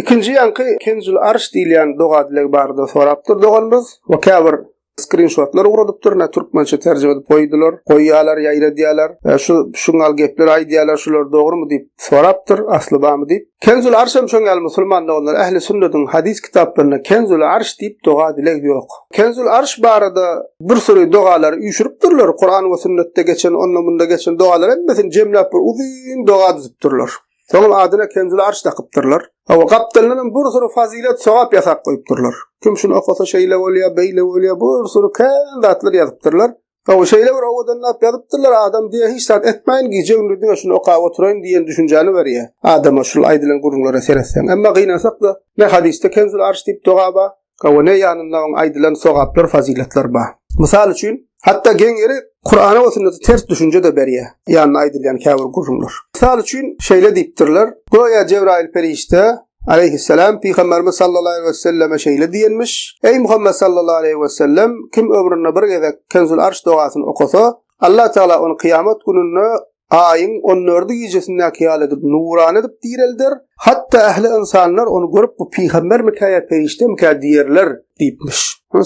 Ikinji ýaňky Kenzul Arş diýilýän doga-dileg barada sorapdyr doganymyz we käbir skrinşotlar ugradypdyr, ne türkmençe terjime edip goýdular, goýýarlar, ýaýradýarlar. E, şu şuňal gepler aýdýarlar, şular dogrumy diýip sorapdyr, asly barmy diýip. Kenzul Arş hem şoň ýaly musulman doganlar ähli sünnetiň hadys kitaplarynda Kenzul Arş diýip doga-dileg ýok. Kenzul Arş barada bir süri dogalary üýşüripdirler, Kuran we sünnetde geçen, onda-munda geçen dogalary hemmesini jemläp bir uzyn doga düzüpdirler. Soňam adyna Kenzul Arş dakypdyrlar. Hawa, gapdalyndan hem bir süri fazylet, sogap ýasap goýupdyrlar. Kim şuny okasa şeýle bolýar, beýle bolýar, bir süri kän zatlar ýazypdyrlar. Hawa, şeýle bir owadanlap ýazypdyrlar, adam diýýär, hiç zat etmäýin, gije-gündiz diňe şuny okap oturaýyn diýen düşünjäni berýär adama şul aýdylan gürrüňlere seretseň. Emma gynansak-da, ne hadysda Kenzul Arş diýip doga bar, Hawa, ne ýanynda oň aýdylan sogaplar, fazyletler bar. Mysal üçin, hatda geň ýeri Kurana we sünnete ters düşünje-de berýär, ýanynda aýdylýan käbir gürrüňler. Mysal üçin, şeýle diýipdirler, Göýä Jebraýyl perişde, aleýhisselam, Pygamberimiz sallallahu aleýhi weselleme şeýle diýenmiş, Eý Muhammet sallallahu aleýhi wesellem, kim ömründe bir gezek Kenzul Arş dogasyny okasa, Allah Tagala ony kyýamat gününde Aýyň on dördi gijesindäki ýaly edip nurana edip direlder, hatda ähli ynsanlar ony görüp bu pygambermikä ýa perişdemikä diýerler diýipmiş.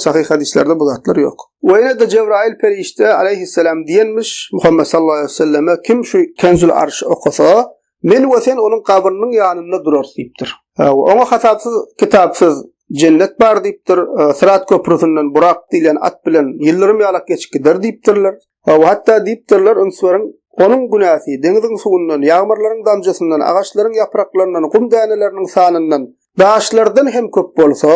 Sahyh hadyslarda bu zatlar ýok. We ýene-de Jebraýyl perişde aleýhissalam diýenmiş Muhammet sallallahu aleýhi weselleme kim şu Kenzul Arşy okasa, men we sen onuň gabrynyň ýanynda durarys diýipdir. Oňa hasapsyz, kitapsyz jennet bar diýipdir. Syrat köprüsinden Burak diýlen at bilen ýyldyrym ýalak geçip gider diýipdirler. Hawa, hatda diýipdirler, üns beriň, onuň günäsi deňziň suwundan, ýagmyrlaryň damjasyndan, agaçlaryň ýapraklaryndan, gum däneleriniň sanyndan, daşlardan hem köp bolsa,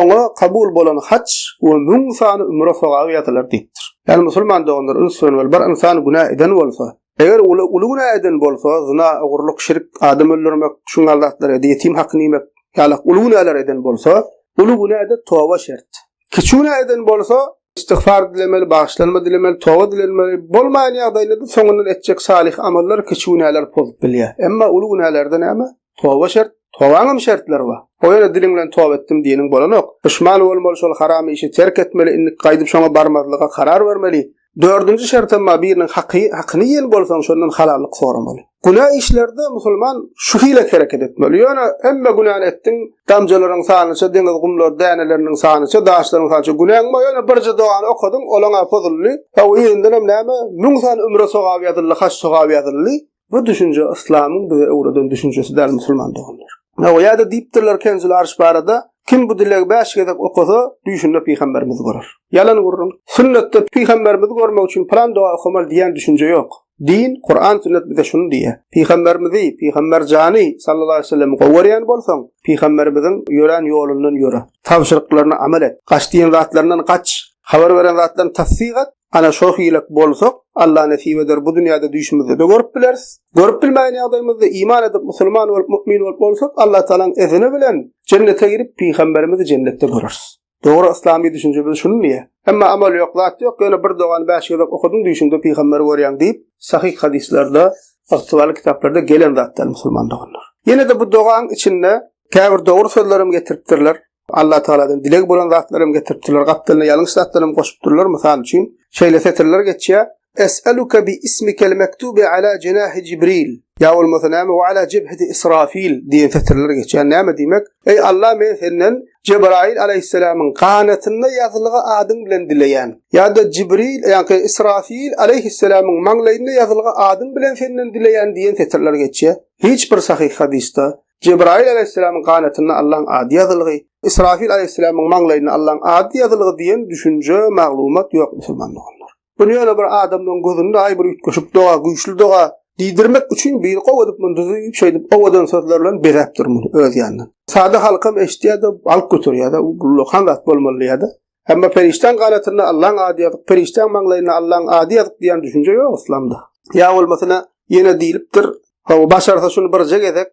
oňa kabul bolan haç we müň sany ümre sogaby ýazylar diýipdir. Ýagny musulman doganlar, üns bermeli, bir ynsan günä eden bolsa, eger uly uly günä eden bolsa, zyna, ogurlyk, şirk, adam öldürmek, şuňa zatlar, ýetim hakyny iýmek ýaly uly günäler eden bolsa, uly günäde toba şert. Kiçi günä eden bolsa, Istigfar dilemeli, bagyşlanma dilemeli, toba dilenmeli. Bolmaýan ýagdaýlarda soňundan etjek salyh amallar kiçi günäleri pozup bilýär. Emma uly günälerde näme? Toba şert. Tobaňam şertleri bar. O ýöne diliň bilen toba etdim diýeniň bolanok. Puşman bolmaly, şol haram işi terk etmeli, indi gaýdyp şoňa barmazlyga karar bermeli. Dördünji şertem bar, biriniň haky, hakyny iýen bolsaň, şondan halallyk soramaly. Günä işlerde musulman şu hile hereket etmeli. Ýöne hemme günäni etdiň, damjalaryň sanyça, deňiz gumlar däneleriniň sanyça, daşlaryň sanyça günäň bar, ýöne birje dogany okadyň, olaň-a pozuldy. Hawa, yzyndanam näme, müň sany ümre sogaby ýazyldy, haç sogaby ýazyldy. Bu düşünje yslamyň bize öwreden düşünjesi däl musulman doganlar. Hawa, ýa-da diýipdirler Kenzul Arş barada, kim bu dilegi bäş gezek okasa, düýşünde pygamberimizi görer. Ýalan gürrüň. Sünnetde pygamberimizi görmek üçin pylan doga okamaly diýen düşünje ýok. Din, Kuran, sünnet bize şuny diýýär. Pygamberimizi, pygamber jany sallallahu aleýhi we sellemi gowy görýän bolsaň, pygamberimiziň ýörän ýolundan ýöre. Tabşyryklaryna amal et. Gaç diýen zatlaryndan gaç. Habar beren zatlaryny tassyk et. Ana şo hilek bolsak, Allah nesip eder bu dünýäde düýşümizde-de görüp bileris. Görüp bilmeýän ýagdaýymyzda iman edip musulman bolup mu'min bolup bolsak, Allah Tagalaň ezini bilen jennete girip pygamberimizi jennetde göreris. Dogry yslamy düşünje biz şuny diýýär. Emma amal ýok, zat ýok, ýöne bir dogany bäş gezek okadyň düýşüňde pygamberi görýäň diýip, sahyh hadyslarda, ygtybarly kitaplarda gelen zat däl musulman doganlar. Ýene-de bu dogaň içinde käbir dogry sözlerem getiripdirler. Allah Tagaladan dileg bolan zatlaram getiripdirler, gapdalyna ýalňyş zatlaram goşupdyrlar. Mysal üçin, şeýle setirler geçýär. Es'eluke bi ismikel mektubi ala jenahi Jibril. Ýa bolmasa näme we ala jebheti Israfil diýen setirler geçýär. Näme diýmek? Eý Allah men senden Jebraýyl aleýhissalamyň ganatynda ýazylgy adyň bilen dileýän. Ýa-da Jibril, ýaňky Israfil aleýhissalamyň maňlaýynda ýazylgy adyň bilen senden dileýän diýen setirler geçýär. Hiç bir sahyh hadysda Jebraýyl aleýhissalamyň ganatynda Allaň ady ýazylgy, Israfil aleýhissalamyň maňlaýynda Allaň ady ýazylgy diýen düşünje, maglumat ýok musulman doganlar. Muny ýöne bir adamlaryň gözünde aý bir üýtgeşik doga, güýçli doga diýdirmek üçin biri gowy edip muny düzüp, şeýdip owadan sözler bilen bezäpdir muny öz ýanyndan. Sada halkam eşidýär-de, alyp göterýär-de, ullakan zat bolmaly diýýär-de. Emma perişdäň ganatynda Allaň ady ýazyk, perişdäň maňlaýynda Allaň ady ýazyk diýen düşünje ýok yslamda. Ýa bolmasa ýene diýlipdir, Hawa, başarsa şuny birje gezek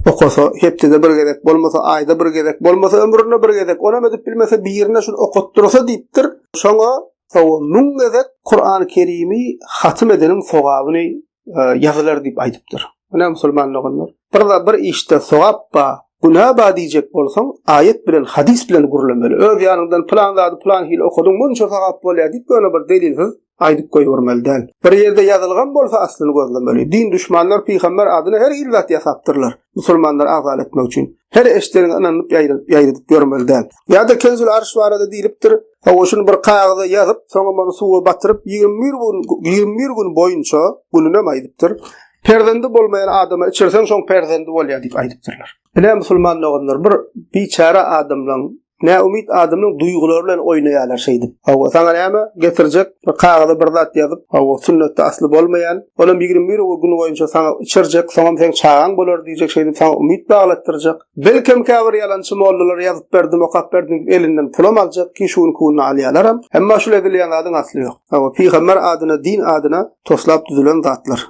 okasa, hepdede bir gezek, bolmasa aýda bir gezek, bolmasa ömründe bir gezek, onam edip bilmese birine şuny okatdyrsa diýipdir. Şoňa hawa müň gezek Kurany Kerimi hatym edeniň sogabyny e, ýazylar diýip aýdypdyr. Mine musulman doganlar, bir bir işde sogap ba, günä ba diýjek bolsaň, aýat bilen, hadys bilen gürlemeli. Öz ýanyňdan pylan zady pylan hili okadyň, munça sogap bolýar diýip, ýöne bir delilsiz. Aýdyp goýbermeli däl. Bir ýerde ýazylgam bolsa aslyny gözlemeli. Din duşmanlar pygamber adyna her hili zat ýasapdyrlar. Musulmanlary agzala etmek üçin. Her eşdeniňe ynanyp ýaýradyp ýörmeli däl. Ýa-da Kenzül Arş barada diýlipdir, Hawa şuny bir kagyza ýazyp, soňam ony suwa batyryp 21 gün 21 gün boýunça gününem aýdypdyr. Perzendi bolmaýan adama içirseň şoň perzendi bolýar diýip aýdypdyrlar. Ine musulman doganlar bir biçäre adamlaň Näumyt adamyň duýgulary bilen oýnaýarlar şeýdip. Hawa, saňa näme getirjek, bir kagyza bir zat ýazyp, hawa, sünnetde asly bolmaýan, olam 21 gün boýunça saňa içirjek, soňam seň çagaň bolar diýjek, şeýdip saňa umyt baglatdyrjak. Belkem käbir ýalançy mollalar ýazyp berdim, okap berdim diýip elinden pulam aljak, ki şu günki günde alýarlaram. Emma şul edilýän zadyň asly ýok. Hawa, pygamber adyna, din adyna toslap düzülen zatlar.